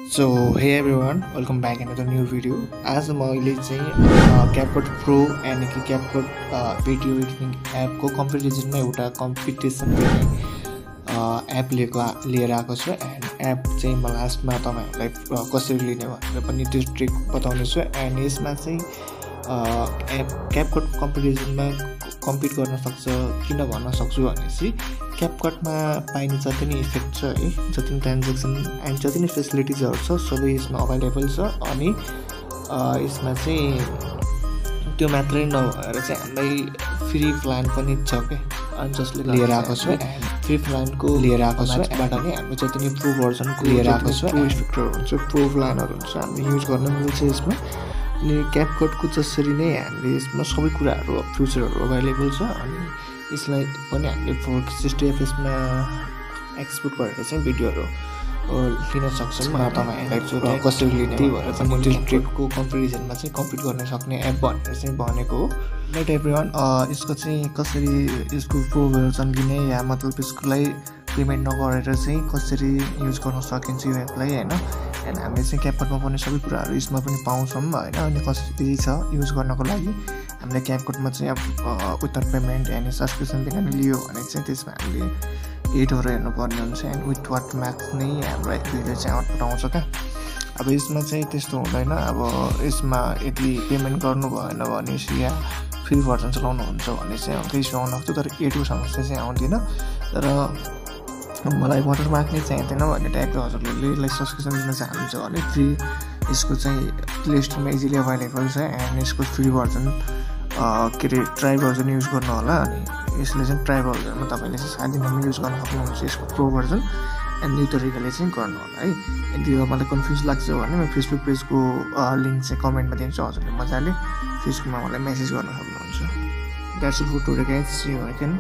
So hey everyone, welcome back another new video. आज मैले चाहिँ CapCut Pro यानी कि CapCut भिडियो एडिटिङ एपको कम्पिटिसनमा एउटा कम्पिटिसन एप लिएर आएको छु एन्ड एप चाहिँ म लास्टमा तपाईहरुलाई कसरी लिने भनेर पनि त्यो ट्रिक बताउने छु एन्ड यसमा चाहिँ एप CapCut कम्पिटिसनमा कम्पिट गर्न सक्छ किन भन्न सक्छु भनेपछि CapCutमा पाइने जति नै इफेक्ट छ है जति नै ट्रान्ज्याक्सन एन्ड जति नै फेसिलिटिजहरु छ सबै यसमा अवेलेबल छ अनि यसमा चाहिँ त्यो मात्रै नभएर चाहिँ हामीलाई फ्री प्लान पनि छ के अनि जसले लिएर आएको छु फ्री प्लानको लिएर आएको छु एबाट नै हामी जति नै प्रो भर्जनको लिएर आएको छु प्रो इफेक्टहरु हुन्छ प्रो प्लानहरु हुन्छ हामीले युज गर्न मिल्छ यसमा अनि CapCutको जसरी नै हामीले यसमा सबै कुराहरु फ्युचरहरु अवेलेबल छ अनि यसलाई पनि हामीले 460 fps मा एक्सपोर्ट गरेर चाहिँ भिडियोहरु लिन सक्छौं तपाईहरुलाई कसरी लिने भनेर पनि त्यो ट्रिकको कम्पिटिसनमा चाहिँ कम्पिट गर्न सक्ने एप भनेर चाहिँ भनेको हो लेट एभ्रीवन यसको चाहिँ कसरी यसको प्रो भर्जन लिने या मतलब यसकोलाई पेमेन्ट नगरेर चाहिँ कसरी युज गर्न सकिन्छ यो एपलाई हैन एन्ड हामीले चाहिँ CapCutमा पनि सबै कुराहरु यसमा पनि पाउँछौं हैन अनि कसरी छ युज गर्नको लागि हामीले CapCutमा चाहिँ अब विदाउट पेमेन्ट यानी सब्स्क्रिप्सन दिएर लियो भने चाहिँ त्यसमा हामीले एडहरु हेर्नु पर्ने हुन्छ एन्ड विथ वाट म्याक्स नै हाम्रो भिडियो चाहिँ आउटपुट आउँछ क्या अब यसमा चाहिँ त्यस्तो हुँदैन अब यसमा यदि पेमेन्ट गर्नु भएन भने या फ्री भर्जन चलाउनु हुन्छ भने चाहिँ त्यही इस्यु आउन सक्छ तर एडको समस्या चाहिँ आउँदैन तर मलाई वाटरमार्क नै चाहिँदैन भने ट्याग हजुरले यसलाई सब्स्क्रिप्सन दिन चाहनुहुन्छ भने फ्री यसको चाहिँ प्ले स्टोरमा इजिली अवेलेबल छ एन्ड यसको फ्री भर्जन के रे ट्राई भर्जन युज गर्नु होला अनि यसले चाहिँ ट्राई भर्जनमा तपाईले चाहिँ 7 दिनमा युज गर्न सक्नुहुन्छ यसको प्रो भर्जन एन्ड न्यू तरिकाले चाहिँ गर्नु होला है यदि मलाई कन्फ्युज लाग्छ भने म फेसबुक पेजको लिंक चाहिँ कमेन्टमा दिन्छु हजुरले मजाले फेसबुकमा मलाई मेसेज गर्न सक्नुहुन्छ that's it for today guys see you again